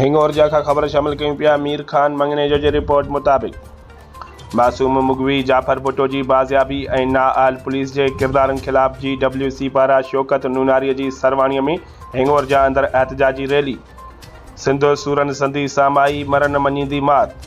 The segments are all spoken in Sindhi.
هنڱورجا کان خبر شامل ڪيون پيا مير خان مڱڻيجو جي رپورٽ مطابق معصوم مغوي جعفر ڀٽو جي بازيابي ۽ نااهل پوليس جي ڪردارن خلاف جي ڊبليو سي پاران شوڪت نوناري جي سرواڻي ۾ هنڱورجا اندر احتجاجي ريلي سنڌ سورن سندي سامائي مرن مڃيندي مات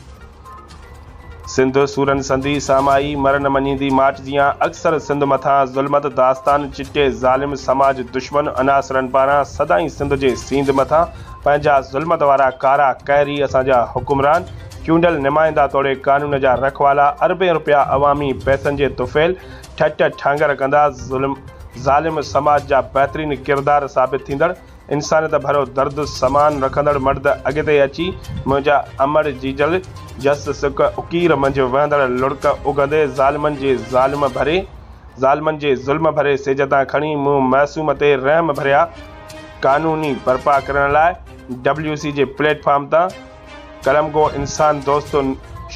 سنڌ سورن سندي سامائي مر نه مڃيندي ماٺ جيان اڪثر سنڌ مٿان ظلمت داستان چٽي ظالم سماج دشمن عناصرن پاران سدائين سنڌ جي سينڌ مٿان پنهنجا ظلمت وارا ڪارا قهري اسان جا حڪمران چونڊيل نمائندا توڙي قانون جا رکوالا اربين روپيا عوامي پئسن جي طفيل ٺٽ ٺانگر ڪندا ظلم ظالم سماج جا بهترين ڪردار ثابت ٿيندڙ انسانيت ڀريو درد سمان رکندڙ مرد اڳتي اچي منهنجا امڙ جيجل جس سڪ اڪير منجهه وهندڙ لڙڪ اگهندي ظالمن جي ظالم ڀري ظالمن جي ظلم ڀري سيج تان کڻي مون معصوم تي رحم ڀريا قانوني برپا ڪرڻ لاء ڊبليو سي جي پليٽ فارم تان قلمگو انسان دوست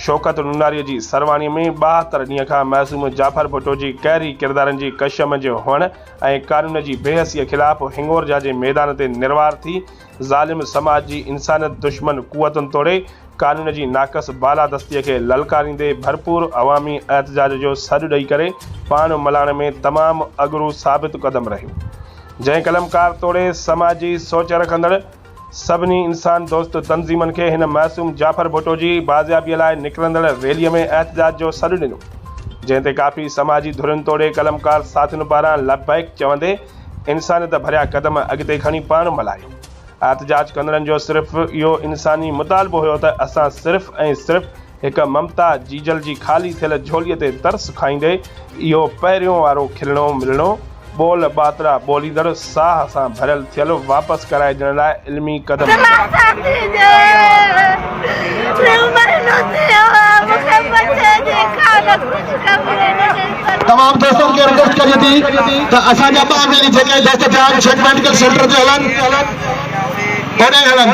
شوڪت نوناري جي سرواڻي ۾ 72 ڏينهن کان معصوم جعفر ڀٽو جي قهري ڪردارن جي ڪش منجهه هئڻ ۽ قانون جي بيحسيء خلاف هڱورجا جي ميدان تي نروار ٿي ظالم سماج جي انسانيت دشمن قوتن توڙي قانون جي ناقص بالادستيء کي للڪاريندي ڀرپور عوامي احتجاج جو سڏ ڏئي ڪري پاڻ ملهائڻ ۾ تمام اڳرو ثابت قدم رهيو جنهن قلمڪار توڙي سماجي سوچ رکندڙ سڀني انسان دوست تنظيمن کي هن معصوم جعفر ڀٽو جي بازيابيء لاء نڪرندڙ ريليء ۾ احتجاج جو سڏ ڏنو، جنهن تي ڪافي سماجي ڌرين توڙي قلمڪار ساٿين پاران لبيڪ چوندي انسانيت ڀريا قدم اڳتي کڻي پاڻ ملهايو. احتجاج ڪندڙن جو صرف اهو انساني مطالبو هيو ته اسان صرف ۽ صرف هڪ ممتا جيجل جي خالي ٿيل جهوليء تي ترس کائيندي اهو پهريون وارو کلڻو ملڻو، ٻول ٻاتڙا ٻوليندڙ ساهه سان ڀريل ٿيلهو واپس ڪرائي ڏيڻ لاء علمي قدم تمام دوستن کي رڪويسٽ ڪجي ٿي ته اسان جا ٻه اميلي جيڪي دوست ٿيا آهن شيخ ميڊيڪل سينٽر تي هلن اوڏانهن هلن.